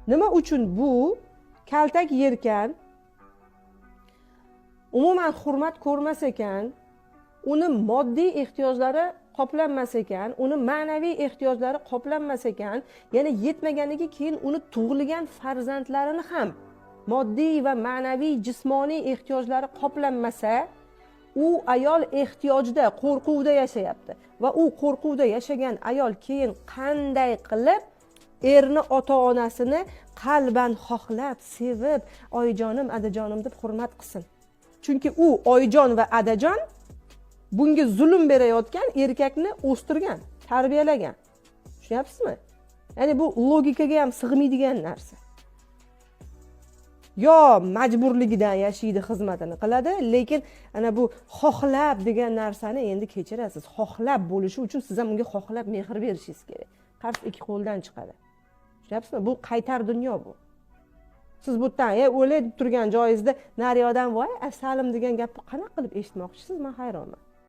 Nima uchun bu kaltak yerkan, umuman hurmat ko'rmas ekan, uni moddiy ehtiyojlari qoplanmas ekan, uni ma'naviy ehtiyojlari qoplanmas ekan, yana yetmaganiga keyin uni tug'ilgan farzandlarini ham moddiy va ma'naviy, jismoniy ehtiyojlari qoplanmasa, u ayol ehtiyojda, qo'rquvda yashayapti. Va u qo'rquvda yashagan ayol keyin qanday qilib erni ota onasini qalban xohlab, sevib, oyijonim, adajonim deb hurmat qilsin? Chunki u oyijon va adajon bunga zulm berayotgan erkakni o'stirgan, tarbiyalagan. Tushunyapsizmi? Ya'ni bu logikaga ham sig'maydigan narsa. Yo majburligidan yashaydi, xizmatini qiladi, lekin ana bu xohlab degan narsani endi kechirasiz, xohlab bo'lishi uchun siz ham unga xohlab mehr berishingiz kerak. Qars ikki qo'ldan chiqadi, tushunyapsizmi? Bu qaytar dunyo bu. Siz bu yerdan "e, o'lay" deb turgan joyingizda nariyoqdan "voy, asalim" degan gapni qanaqa qilib eshitmoqchisiz? Man hayronman.